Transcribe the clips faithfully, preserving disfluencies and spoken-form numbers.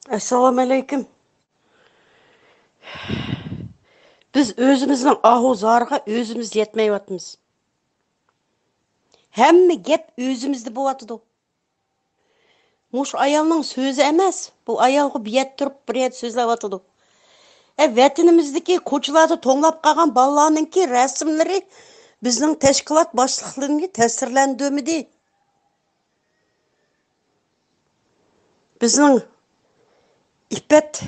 ئەسسالامۇئەلەيكۇم. بىز ئۆزىمىزنىڭ ئاھۇ زارىغا ئۆزىمىز يەتمەيۋاتىمىز. ھەممە گەپ ئۆزىمىزدە بولۇۋاتىدۇ. مۇشۇ ئايالنىڭ سۆزى ئەمەس، بۇ ئايالغا بىر يەردە تۇرۇپ، بىر يەردە سۆزلەۋاتىدۇ. ئە، ۋەتىنىمىزدىكى كوچىلاردا توڭلاپ قالغان بالىلارنىڭكى رەسىملىرى بىزنىڭ تەشكىلات باشلىقلىرىنى تەسىرلەندۈرمىدى. بىزنىڭ ئىپپەت،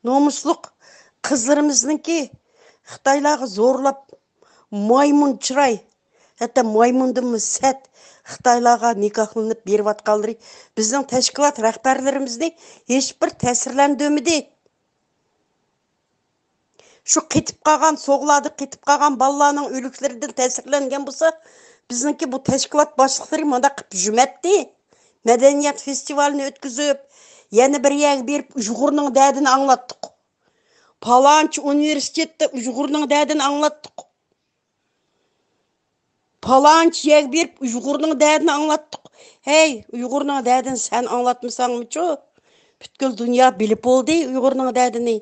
نومۇسلۇق قىزلىرىمىزنىڭكى خىتايلارغا زورلاپ، مايمۇن چىراي، ھەتتا مايمۇندىنمۇ سەت خىتايلارغا نىكاھلىنىپ بېرىۋاتقانلىرى بىزنىڭ تەشكىلات رەھبەرلىرىمىزنى ھېچبىر تەسىرلەندۈرمىدى. شۇ قېتىپ قالغان، سوغۇلاردا قېتىپ قالغان بالىلارنىڭ ئۆلۈكلىرىدىن تەسىرلەنگەن بولسا، بىزنىڭكى بۇ تەشكىلات باشلىقلىرى مۇنداق قىلىپ جۈمەتتى. مەدەنىيەت فېستىۋالىنى ئۆتكۈزۈپ، يەنە بىر يەرگە بېرىپ ئۇيغۇرنىڭ دەردىنى ئاڭلاتتۇق. پالانچى ئۇنىۋېرسىتېتتا ئۇيغۇرنىڭ دەردىنى ئاڭلاتتۇق. پالانچى يەرگە بېرىپ ئۇيغۇرنىڭ دەردىنى ئاڭلاتتۇق. ھەي، ئۇيغۇرنىڭ دەردىنى سەن ئاڭلاتمىساڭمىچۇ؟ پۈتكۈل دۇنيا بىلىپ بولدى ئۇيغۇرنىڭ دەردىنى.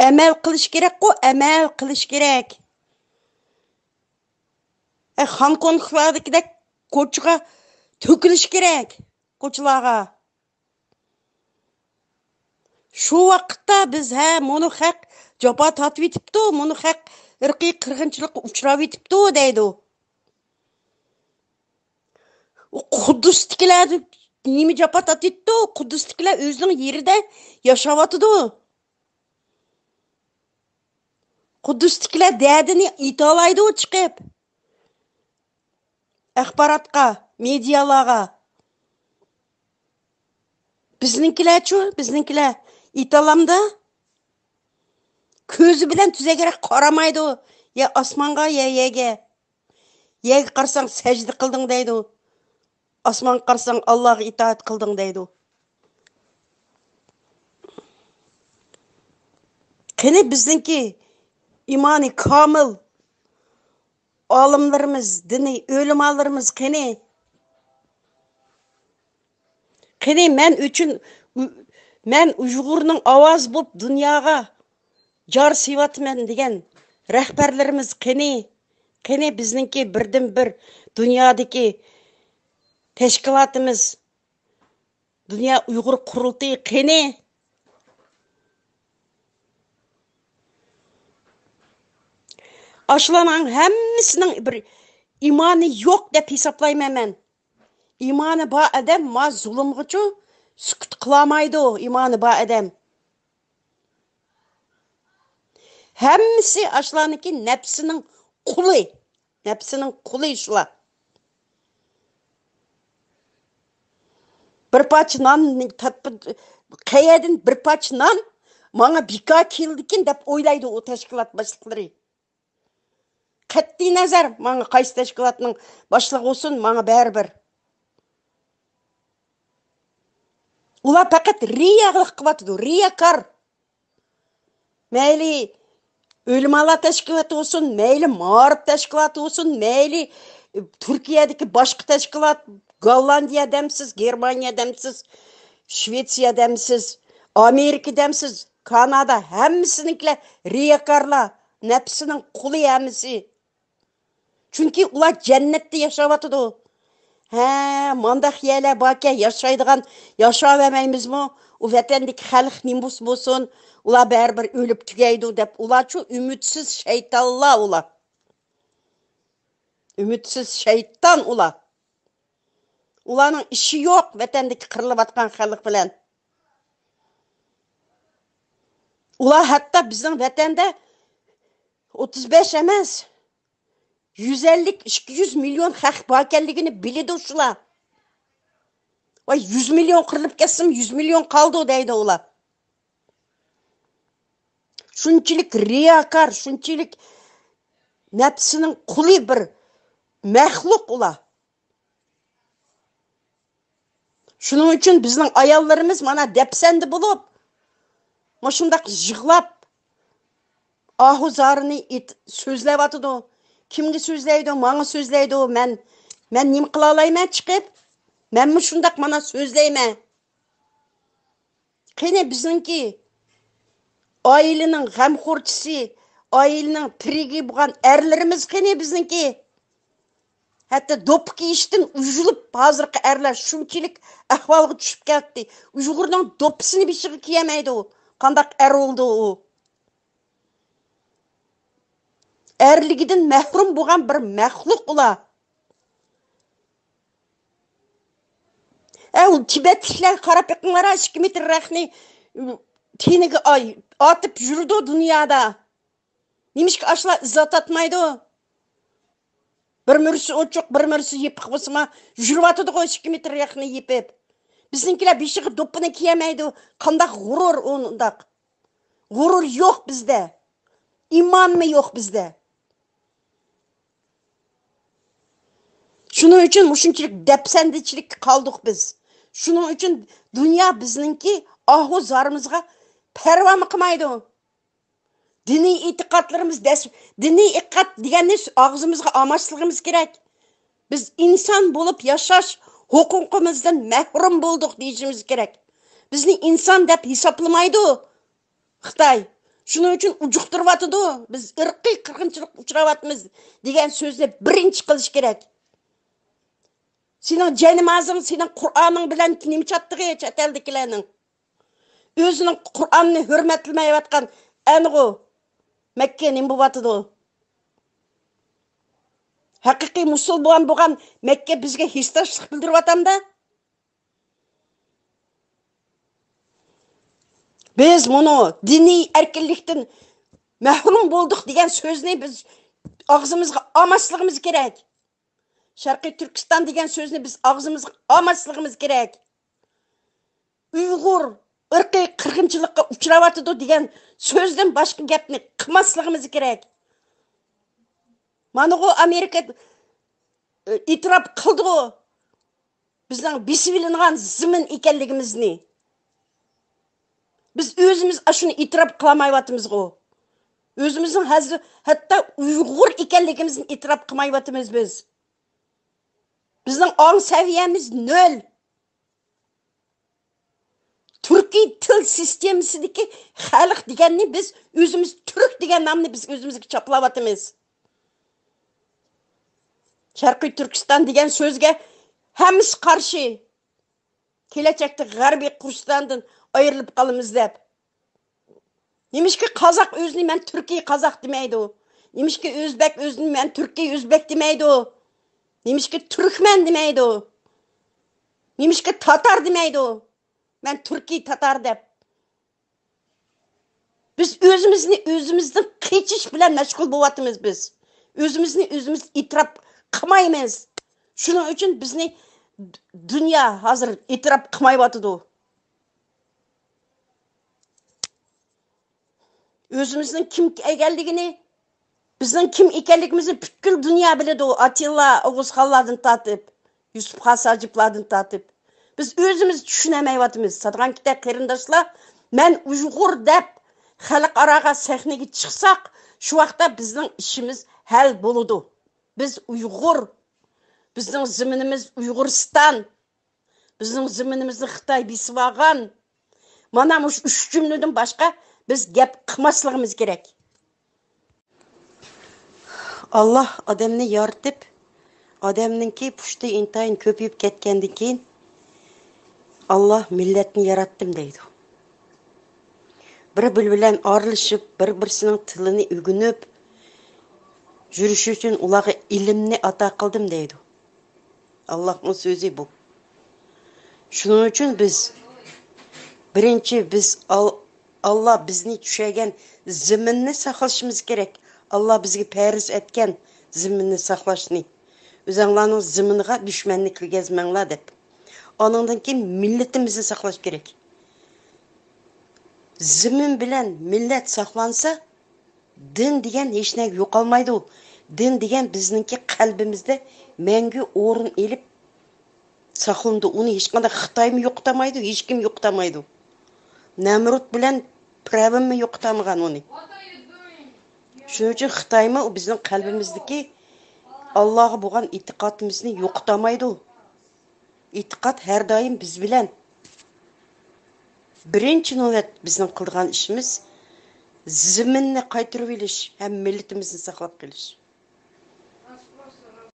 ئەمەل قىلىش كېرەكقۇ، ئەمەل قىلىش كېرەك. ئە، خوڭكوڭلۇقلاردىكىدەك كوچىغا تۆكۈلۈش كېرەك، كوچىلارغا. شۇ ۋاقىتتا بىز، ھە، مۇنۇ خەق جاپا تارتىۋېتىپتۇ، مۇنۇ خەق ئىرقىي قىرغىنچىلىققا ئۇچراۋېتىپتۇ دەيدۇ. قۇددۇستىكىلەر نېمە جاپا تارتىۋېتىپتۇ؟ قۇددۇستىكىلەر ئۆزىنىڭ يېرىدە ياشاۋاتىدۇ. قۇددۇستىكىلەر دەردىنى ئېيتالايدۇ چىقىپ ئاخباراتقا، مېدىيالارغا. بىزنىڭكىلەرچۇ، بىزنىڭكىلەر ئېيتالامدا؟ كۆزى بىلەن تۈزەكرەك قارىمايدۇ، يا ئاسمانغا، يا يەرگە. يەرگە قارىساڭ سەجدە قىلدىڭ دەيدۇ، ئاسمانغا قارىساڭ ئاللاغا ئىتائەت قىلدىڭ دەيدۇ. قېنى بىزنىڭكى ئىمانى كامىل ئالىملىرىمىز، دىنىي ئۆلىمالىرىمىز قېنى؟ قېنى مەن ئۈچۈن، مەن ئۇيغۇرنىڭ ئاۋازى بولۇپ دۇنياغا جار سېلىۋاتىمەن دېگەن رەھبەرلىرىمىز قېنى؟ قېنى بىزنىڭكى بىردىنبىر دۇنيادىكى تەشكىلاتىمىز، دۇنيا ئۇيغۇر قۇرۇلتىيى قېنى؟ ئاشۇلارنىڭ ھەممىسىنىڭ بىر ئىمانى يوق دەپ ھېسابلايمەن مەن. ئىمانى بار ئادەم ما زۇلۇمغىچۇ سۈكۈت قىلالمايدۇ، ئىمانى بار ئادەم. ھەممىسى ئاشۇلارنىڭكى نەپسىنىڭ قۇلى. نەپسىنىڭ قۇلى شۇلار. بىر پارچە نان تاپقا-، قەيەردىن بىر پارچە نان ماڭا بىكار كېلىدىكىن دەپ ئويلايدۇ ئۇ تەشكىلات باشلىقلىرى. قەتئىي نەزەر، ماڭا قايسى تەشكىلاتنىڭ باشلىقى بولسۇن، ماڭا بەرىبىر. ئۇلار پەقەت رىيالىق قىلىۋاتىدۇ، رىياكار. مەيلى ئۆلىمالار تەشكىلاتى بولسۇن، مەيلى مائارىپ تەشكىلاتى بولسۇن، مەيلى تۈركىيەدىكى باشقا تەشكىلات، گوللاندىيە دەمسىز، گېرمانىيە دەمسىز، شۋېتسىيە دەمسىز، ئامېرىكا دەمسىز، كانادا، ھەممىسىنىڭكىلەر رىياكارلار، نەپسىنىڭ قۇلى ھەممىسى. چۈنكى ئۇلار جەننەتتە ياشاۋاتىدۇ. ھە، مانداق يەرلەر باركەن، ياشايدىغان، ياشاۋەرمەيمىزمۇ؟ ئۇ ۋەتەندىكى خەلق نېمە بولسا بولسۇن، ئۇلار بەرىبىر ئۆلۈپ تۈگەيدۇ دەپ، ئۇلارچۇ ئۈمىدسىز شەيتانلار ئۇلار. ئۈمىدسىز شەيتان ئۇلار. ئۇلارنىڭ ئىشى يوق ۋەتەندىكى قىرىلىۋاتقان خەلق بىلەن. ئۇلار ھەتتا بىزنىڭ ۋەتەندە ئوتتۇز بەش ئەمەس، يۈز ئەللىك، ئىككى يۈز مىليون خەق باركەنلىكىنى بىلىدۇ شۇلار. ۋاي، يۈز مىليون قىرىلىپ كەتسىمۇ، يۈز مىليون قالىدۇ دەيدۇ ئۇلار. شۇنچىلىك رىياكار، شۇنچىلىك نەپسىنىڭ قۇلى بىر مەخلۇق ئۇلار. شۇنىڭ ئۈچۈن بىزنىڭ ئاياللىرىمىز مانا دەپسەندە بولۇپ، مۇشۇنداق يىغلاپ، ئاھۇ زارىنى ئېيت-، سۆزلەۋاتىدۇ. كىمگە سۆزلەيدۇ؟ ماڭا سۆزلەيدۇ. مەن، مەن نېمە قىلالايمەن چىقىپ؟ مەنمۇ شۇنداق مانا سۆزلەيمەن. قېنى بىزنىڭكى ئائىلىنىڭ غەمخورچىسى، ئائىلىنىڭ تىرىگى بولغان ئەرلىرىمىز قېنى بىزنىڭكى؟ ھەتتا دوپپا كىيىشتىن ئۇجۇلۇپ، ھازىرقى ئەرلەر شۇنچىلىك ئەھۋالغا چۈشۈپ كەتتى. ئۇيغۇرنىڭ دوپپىسىنى بېشىغا كىيەلمەيدۇ. قانداق ئەر بولدى ئۇ؟ ئەرلىكىدىن مەھرۇم بولغان بىر مەخلۇق ئۇلار. ئە، ئۇ تىبەتلىكلەرگە قاراپ بېقىڭلار، ئىككى مېتىر رەختنى تېنىگە ئاي-، ئاتىپ يۈرىدۇ دۇنيادا. نېمىشقا ئاشۇلار ئىززەت تارتمايدۇ؟ بىر مۈرىسى ئوچۇق، بىر مۈرىسى يېپىق بولسىمۇ، يۈرۈۋاتىدىغۇ ئىككى مېتىر رەختنى يېپىپ. بىزنىڭكىلەر بېشىغا دوپپىنى كىيەلمەيدۇ. قانداق غۇرۇر ئۇنداق؟ غۇرۇر يوق بىزدە. ئىمانمۇ يوق بىزدە. شۇنىڭ ئۈچۈن مۇشۇنچىلىك دەپسەندىچىلىككە قالدۇق بىز. شۇنىڭ ئۈچۈن دۇنيا بىزنىڭكى ئاھۇ زارىمىزغا پەرۋامۇ قىلمايدۇ. دىنىي ئېتىقادلىرىمىز دەس-، دىنىي ئېتىقاد دېگەننى ئاغزىمىزغا ئالماسلىقىمىز كېرەك. بىز ئىنسان بولۇپ ياشاش ھوقۇقىمىزدىن مەھرۇم بولدۇق دېيىشىمىز كېرەك. بىزنى ئىنسان دەپ ھېسابلىمايدۇ خىتاي. شۇنىڭ ئۈچۈن ئۇجۇقتۇرۇۋاتىدۇ. بىز ئىرقىي قىرغىنچىلىققا ئۇچراۋاتىمىز دېگەن سۆزنى بىرىنچى قىلىش كېرەك. سېنىڭ جاينامازىڭ، سېنىڭ قۇرئانىڭ بىلەن نېمە چاتتىقى چەت ئەلدىكىلەرنىڭ؟ ئۆزىنىڭ قۇرئاننى ھۆرمەتلىمەيۋاتقان ئەنىغۇ مەككە نېمە بوۋاتىدۇ؟ ھەقىقىي مۇسۇلمان بولغان مەككە بىزگە ھېسداشلىق بىلدۈرۈۋاتامدا؟ بىز مۇنۇ دىنىي ئەركىنلىكتىن مەھرۇم بولدۇق دېگەن سۆزنى بىز ئاغزىمىزغا ئالماسلىقىمىز كېرەك. شەرقىي تۈركىستان دېگەن سۆزنى بىز ئاغزىمىزغا ئالماسلىقىمىز كېرەك. ئۇيغۇر ئىرقىي قىرغىنچىلىققا ئۇچراۋاتىدۇ دېگەن سۆزدىن باشقا گەپنى قىلماسلىقىمىز كېرەك. مانىغۇ ئامېرىكا، ئى، ئېتىراپ قىلدىغۇ بىزنىڭ بېسىۋېلىنغان زېمىن ئىكەنلىكىمىزنى. بىز ئۆزىمىز ئاشۇنى ئېتىراپ قىلالمايۋاتىمىزغۇ. ئۆزىمىزنىڭ ھەززى، ھەتتا ئۇيغۇر ئىكەنلىكىمىزنى ئېتىراپ قىلمايۋاتىمىز بىز. بىزنىڭ ئاڭ سەۋىيەمىز نۆل. تۈركىي تىل سىستېمىسىدىكى خەلق دېگەننى بىز ئۆزىمىز تۈرك دېگەن نامنى بىز ئۆزىمىزگە چاپلاۋاتىمىز. شەرقىي تۈركىستان دېگەن سۆزگە ھەممىسى قارشى. كېلەچەكتە غەربىي قۇرسىستاندىن ئايرىلىپ قالىمىز دەپ. نېمىشقا قازاق ئۆزىنى مەن تۈركىي قازاق دېمەيدۇ؟ نېمىشقا ئۆزبەك ئۆزىنى مەن تۈركىي ئۆزبەك دېمەيدۇ؟ نېمىشقا تۈركمەن دېمەيدۇ؟ نېمىشقا تاتار دېمەيدۇ؟ مەن تۈركىي تاتار دەپ. بىز ئۆزىمىزنى ئۆزىمىزدىن قېچىش بىلەن مەشغۇل بولۇۋاتىمىز بىز. ئۆزىمىزنى ئۆزىمىز ئېتىراپ قىلمايمىز. شۇنىڭ ئۈچۈن بىزنى د-، دۇنيا ھازىر ئېتىراپ قىلمايۋاتىدۇ. ئۆزىمىزنىڭ كىم ئىكەنلىكىنى، بىزنىڭ كىم ئىكەنلىكىمىزنى پۈتكۈل دۇنيا بىلىدۇ. ئاتىللا ئوغۇزخانلاردىن تارتىپ، يۈسۈپ خاس ھاجىپلاردىن تارتىپ. بىز ئۆزىمىز چۈشىنەلمەيۋاتىمىز. سادىغان كىتاب قېرىنداشلار، مەن ئۇيغۇر دەپ خەلقئاراغا سەھنىگە چىقساق، شۇ ۋاقىتتا بىزنىڭ ئىشىمىز ھەل بولىدۇ. بىز ئۇيغۇر، بىزنىڭ زېمىنىمىز ئۇيغۇرىستان. بىزنىڭ زېمىنىمىزنى خىتاي بېسىۋالغان. مانا مۇشۇ ئۈچ جۈملىدىن باشقا بىز گەپ قىلماسلىقىمىز كېرەك. ئاللا ئادەمنى يارىتىپ، ئادەمنىڭكى پۇشتى ئىنتايىن كۆپىيىپ كەتكەندىن كېيىن، ئاللا مىللەتنى ياراتتىم دەيدۇ. بىر-بىرى بىلەن ئارىلىشىپ، بىر-بىرسىنىڭ تىلىنى ئۆگىنىپ يۈرۈشى ئۈچۈن ئۇلارغا ئىلىمنى ئاتا قىلدىم دەيدۇ. ئاللانىڭ سۆزى بۇ. شۇنىڭ ئۈچۈن بىز، بىرىنچى، بىز ئال-، ئاللا بىزنى چۈشەرگەن زېمىننى ساقلىشىمىز كېرەك. ئاللا بىزگە پەرز ئەتكەن زېمىننى ساقلاشنى. ئۆزەڭلارنىڭ زېمىنىغا دۈشمەننى كىرگۈزمەڭلار دەپ. ئانىڭدىن كېيىن مىللىتىمىزنى ساقلاش كېرەك. زېمىن بىلەن مىللەت ساقلانسا، دىن دېگەن ھېچ نەگە يوقالمايدۇ. دىن دېگەن بىزنىڭكى قەلبىمىزدە مەڭگۈ ئورۇن ئېلىپ ساقلىنىدۇ. ئۇنى ھېچقانداق خىتايمۇ يوقىتالمايدۇ، ھېچكىم يوقىتالمايدۇ. نەمرۇت بىلەن پىرئەۋنمۇ يوقىتالمىغان ئۇنى. شۇنىڭ ئۈچۈن خىتايمۇ بىزنىڭ قەلبىمىزدىكى ئاللاغا بولغان ئېتىقادىمىزنى يوقىتالمايدۇ. ئېتىقاد ھەر دائىم بىز بىلەن. بىرىنچى نۆۋەت بىزنىڭ قىلىدىغان ئىشىمىز زېمىننى قايتۇرۇۋېلىش ھەم مىللىتىمىزنى ساقلاپ قېلىش.